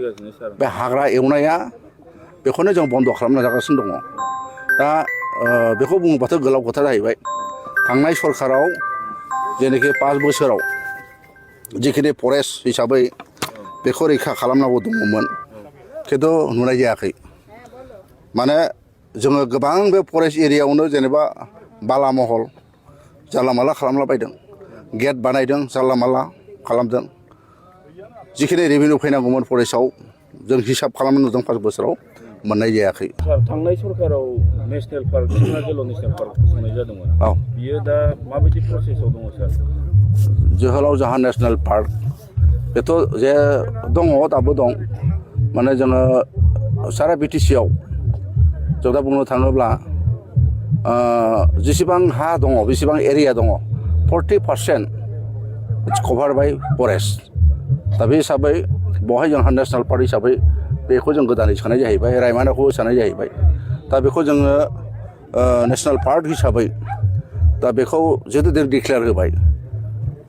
सोलिगासिनो सार? बे हाग्रा एवनाया बेखौनो जों बन्द' खालामना जागासिनो दङ। दा बेखौ बुङोबाथ' गोलाव खोथा जाहैबाय। थांनाय सरकाराव जेनाखि 5 बोसोराव जिखिनि फरेस्ट हिसाबै बेखौ रैखा खालामनांगौ दङमोन, खिन्थु नुनाय जायाखै। माने जोङो गोबां बे फरेस्ट एरियायावनो जेनेबा बाला महल जानला माला खालामला बायदों, गेट बानायदों जानला माला खालामदों। जिखिनि रेभिनिउ फैनांगौमोन फरेस्टआव जों हिसाब खालामनो नुदों 5 बोसोराव मोननाय जायाखै। सार, थांनाय सरकाराव नेशनेल पार्क सिखना जोहोलाव नेशनेल पार्क फसंनाय जादोंमोन। औ, बियो दा माबायदि प्रसेसआव दङ सार? जोहोलाव जाहा नेशनेल पार्क बेथ' जे दङ, दाबो दं। माने जोङो सारा BTC-आव जों दा बुंनो थाङोब्ला जेसेबां हा दङ, बेसेबां एरिया दङ, 40% इट्स कभार बाय फरेस्ट। दा बे हिसाबै बेवहाय जोंहा नेशनेल पार्क हिसाबै बेखौ जों गोदानै सोनाय जाहैबाय, रायमनाखौबो सोनाय जाहैबाय। दा बेखौ जोङो नेशनेल पार्क हिसाबै दा बेखौ जिहेतु डिक्लेयार होबाय,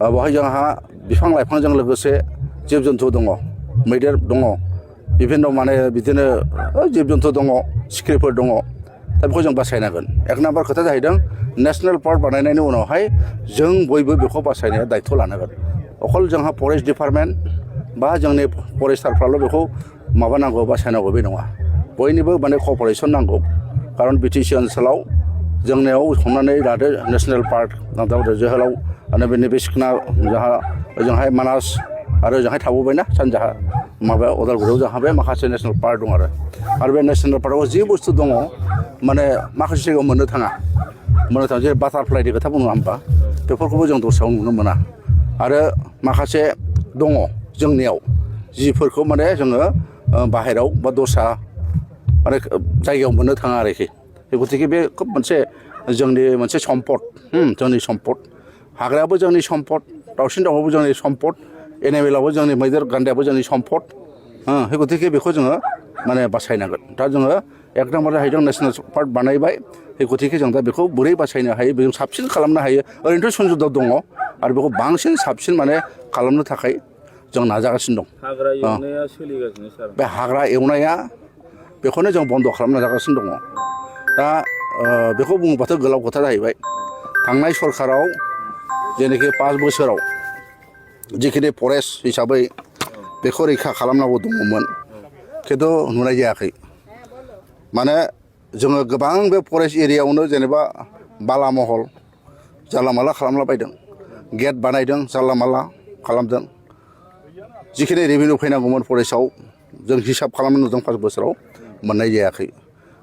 बेवहाय जोंहा बिफां लाइफांजों लोगोसे जिब जन्थु दङ, मैदेर दङ, बिभिन्न माने बिदिनो जिब जन्थु दङ, सिख्रिफोर दङ। दा बेखौ जों बासायनांगोन। 1 नाम्बार खोथा जाहैदों नेशनेल पार्क बानायनायनि उनावहाय जों बयबो बेखौ बासायनाया दायथ' लानांगोन। अकल जोंहा फरेस्ट डिपार्टमेन्ट बा जोंनि फरेस्टारफ्राल' बेखौ माबानांगौ बासायनांगौ बे नङा। बयनिबो माने क'पारेसन नांगौ। खारन BTC ओनसोलाव जोंनियाव हमनानै लादो नेशनेल पार्क जोहोलाव आरो नैबे सिखना जाहा ओजोंहाय मानास आरो ओजोंहाय थाबोबायना सानजाहा माबायाव उदालगुरियाव जोंहा बे माखासे नेशनेल पार्क दं। आरो बे नेशनेल पार्कआव जि बुस्थु दङ माने माखासे जायगायाव मोननो थाङा जेरै बाटारफ्लाइनि खोथा बुङो होमबा, बेफोरखौबो जों दस्रायाव नुनो मोना। आरो माखासे दङ जोंनियाव जिफोरखौ माने जोङो बाहेरायाव बा दस्रा माने जायगायाव मोननो थाङा आरोखि। गतिके बे खोब मोनसे जोंनि मोनसे सम्पद, जोंनि सम्पद। हाग्रायाबो जोंनि सम्पद, दाउसिन दाउआबो जोंनि सम्पद, एनिमेलाबो जोंनि मैदेर गान्दायाबो जोंनि सम्पद। गतिके बेखौ जोङो माने बासायनांगोन। दा जोङो 1 नाम्बार जाहैदों नेशनेल पार्क बानायबाय। गतिके जों दा बेखौ बोरै बासायनो हायो, बेजों साबसिन खालामनो हायो। ओरैनोथ' सनज'दाव दङ आरो बेखौ बांसिन साबसिन माने खालामनो थाखाय जों नाजागासिनो दं। हाग्रा एवनाया सोलिगासिनो सार? बे हाग्रा एवनाया बेखौनो जों बन्द' खालामना जागासिनो दङ। दा बेखौ बुङोबाथ' गोलाव खोथा जाहैबाय। थांनाय सरकाराव जेनाखि 5 बोसोराव जिखिनि फरेस्ट हिसाबै बेखौ रैखा खालामनांगौ दङमोन, खिन्थु नुनाय जायाखै। माने जोङो गोबां बे फरेस्ट एरियायावनो जेनेबा बाला महल जानला माला खालामला बायदों, गेट बानायदों जानला माला खालामदों। जिखिनि रेभिनिउ फैनांगौमोन फरेस्टआव जों हिसाब खालामनो नुदों 5 बोसोराव मोननाय जायाखै।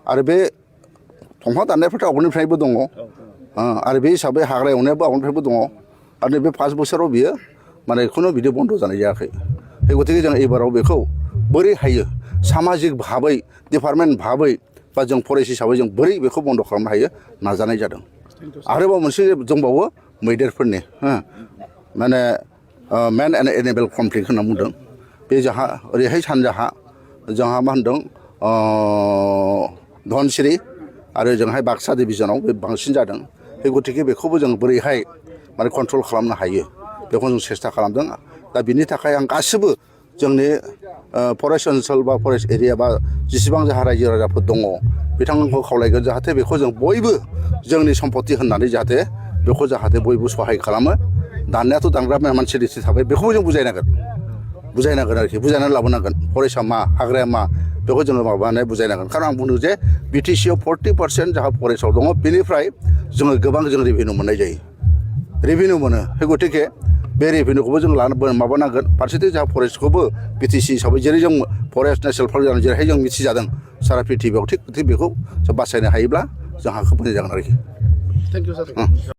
आरो बे दंफां दाननायफ्राथ' आवगोलनिफ्रायबो दङ, आरो बे हिसाबै हाग्रा एवनायाबो आवगोलनिफ्रायबो दङ। आरो नैबे 5 बोसोराव बियो माने खुनु बिदि बन्द' जानाय जायाखै। गतिके जों एबाराव बेखौ बोरै हायो सामाजिक भाबै, डिपार्टमेन्ट भाबै बा जों फरेस्ट हिसाबै जों बोरै बेखौ बन्द' खालामनो हायो नाजानाय जादों। आरोबाव मोनसे दंबावो मैदेरफोरनि, माने मेन एन्ड एनिमेल कनफ्लिक्ट होनना बुंदों। बे जोंहा ओरैहाय सानजाहा जोंहा मा होनदों धनसिरि आरो जोंहाय बाक्सा डिभिजनाव बे बांसिन जादों। गतिके बेखौबो जों बोरैहाय माने कन्ट्रल खालामनो हायो बेखौ जों सेस्था खालामदों। दा बिनि थाखाय आं गासिबो जोंनि फरेस्ट ओनसोल बा फरेस्ट एरिया बा जेसेबां जोंहा रायजो राजाफोर दङ बिथांमोनखौ खावलायगोन जाहाथे बेखौ जों बयबो जोंनि सम्पति होननानै जाहाथे बेखौ जाहाथे बयबो सहाय खालामो। दाननायाथ' दानग्रा मानसि रिथि थाबाय, बेखौबो जों बुजायनांगोन आरोखि, बुजायनानै लाबोनांगोन। फरेस्टआ मा, हाग्राया मा, बेखौ जोङो माबानानै बुजायनांगोन। खारन आं बुंदों जे BTC-आव 40% जाहा फरेस्टआव दङ, बेनिफ्राय जोङो गोबां जों रेभिनिउ मोननाय जायो, रेभिनिउ मोनो। गतिके बे रेभिनिउखौबो जों माबानांगोन। फारसेथिं जोंहा फरेस्टखौबो BTC हिसाबै जेरै जों फरेस्ट नेशनेल पार्क जानानै जेरैहाय जों मिथिजादों सारा पृथिबियाव, थिग बेखौ जों बासायनो हायोब्ला जोंहा खोब मोजां जागोन आरोखि। Thank you sir.